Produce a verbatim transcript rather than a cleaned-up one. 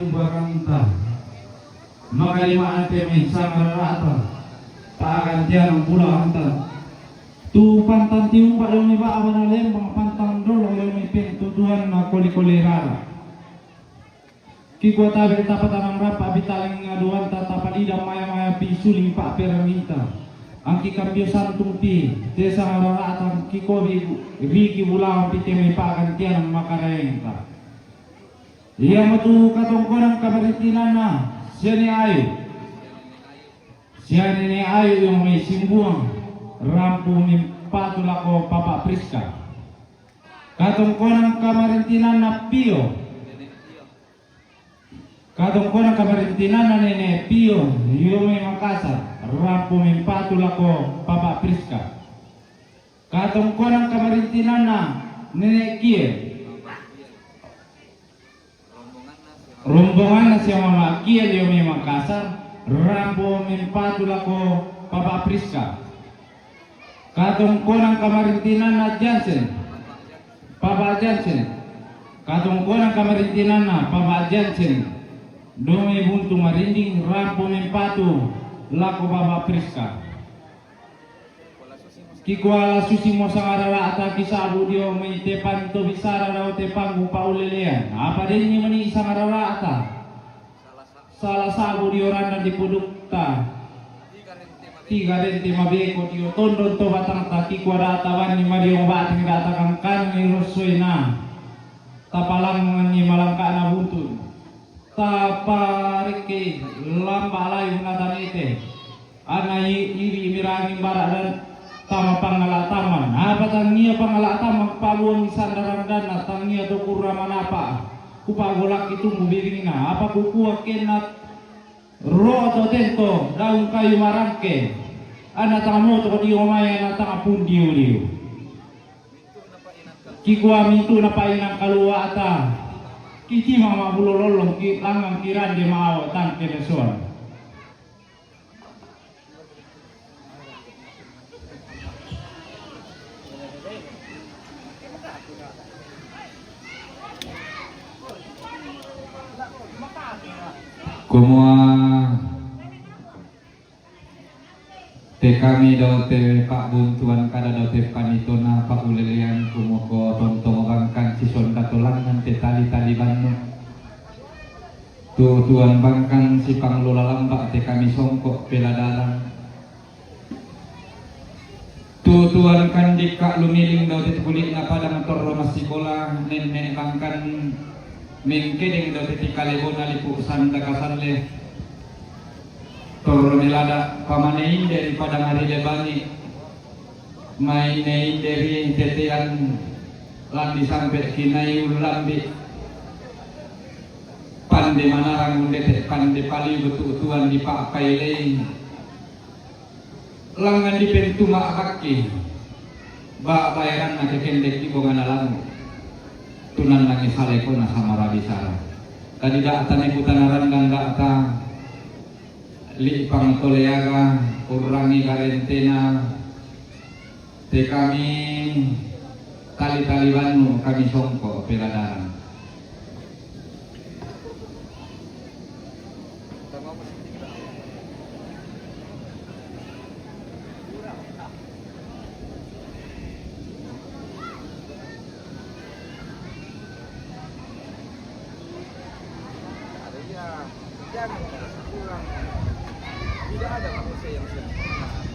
Baranta. Makalima ante mai sangararata. Pa'gantian ang bulanta. Tu pantang tiumba' dio mai ba'ba na lembang, pantang dolo dio mai pentutuan na koli-koli rara. Kikua tabe' tapatanang rampa bitaling aduanta, tapalidang maya-maya pisuling pa'peranginta. Angki kambio santung pi, te sangararata, angki kobi riki bulawan pi te mai pa'gantian makaraengta. Iamotu katongkonan kamarintinanna sia ne Ayu. Sia ne ne Ayu io mai Simbuang, rampu mempatu lako Papa Priska. Katongkonan kamarintinanna Pio. Katongkonan kamarintinanna Nene Pio, io mai Makassar, rampu mempatu lako Papa Priska. Katongkonan kamarintinanna Nene Kiel. Rombonganna sia Mama Kiel io mai Makassar, rampu mempatu lako Papa Priska. Katongkonan kamarintinanna Jansen, Papa Jansen. Katongkonan kamarintinanna Papa Jansen, io mai Buntu Marinding, rampu mempatu lako Papa Priska. Kikua la susi mo sangararata, kisa'bu dio mai te panto bisara dao te panggu pa'ulelean. Apa denni mani sangararata? Sala sa'bu dio randan di pudukta. Tiga rente mabeko dio tondon to batangta, kikua data banni madio batang data kangkanni rossoina. Tapalangnganni malangka'na buntun. Taparekke lamba layu na tanete. Ana i-, iri mirangin bara dan tama pangala taman. Apa tangia pangala taman paluang sandaran dan tangia to kurra manapa. Kupagolaki tumbu biringna. Apa kukua kena roto tento daun kayu marangke. Ana tanga moto dio mai ana tanga pun dio dio. Kikua mintu na painang kaluata. Kiti mama bulo lolong ki langang kirande mau tangke lesuan. Kumua te kami dao te pa'buntuan kada dao te panitona pa'ulelean, kumua ko tontong bangkan sisonda to langngan te tali-tali bannu. Tu tuan bangkan sipanglola lamba' te kami songko' peladaran. Tu tuan kandikka lumiling dao te kuli'na padang torro massikola, nenne' bangkan mengkedeng dao te tikalebona lipu sanda kasalle. Torro melada pamane inde ri padang ari lebani. Mai ne inde ri tetean landi sampe kinai ullambi. Pande manarang undete pande paliu betu tuan dipa'paelei. Langngan dipentuma bakki. Ba baeranna kekendekki bongana langu. Tunannangi salekona samara bisara. Tadi da'ta ne kutana randang da'ta. Li'pang toleaga, urrangi garentena, te kami tali-tali bannu kami songko' peladaran. Ada yang jangan kurang. Tidak ada manusia yang sempurna.